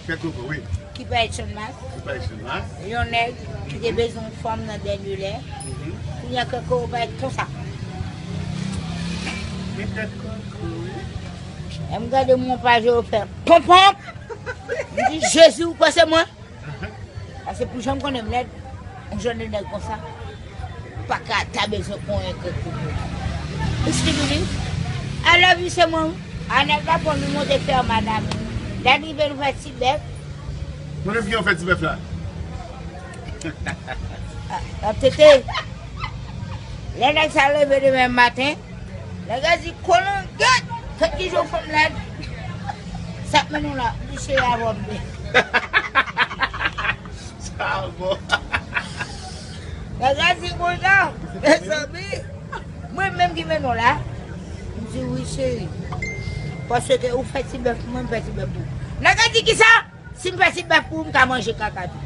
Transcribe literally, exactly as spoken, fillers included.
Tèt koko, wi. Ki parèt Channmas. Ki parèt Channmas. Yon nèg ki te bezwen yon fanm nan dènye lè. Mhm. Kounye a koko parèt konsa. Gen tèt koko, wi. E m gade mwen pa je yo fè ponpon. M di, Jezi, ou kwè se mwen? Paske pou jan m konnen m lèd, yon jèn nèg konsa, pa ka ta bezwen konyen kèk koukou. Excuse me. I love you, se mwen. A nèg la pran nou monte fè madam. Lè n rive nou fè ti bèf. Mwen menm ki an fè ti bèf la. A, a tete. Lè nèg sa leve demen maten, nèg la di, kolongèt, gad kijan w fanm lèd. Sa k mennen w la, li cheri avè w. Sa bon. Nèg la di, konsa, mezanmi, mwen menm ki mennen w la. M di, wi, cheri. Paske ou fè ti bèf pou mwen, m fè ti bèf pou ou. Nèg la di, kisa? Si m fè ti bèf pou ou, m ka manje kaka tou.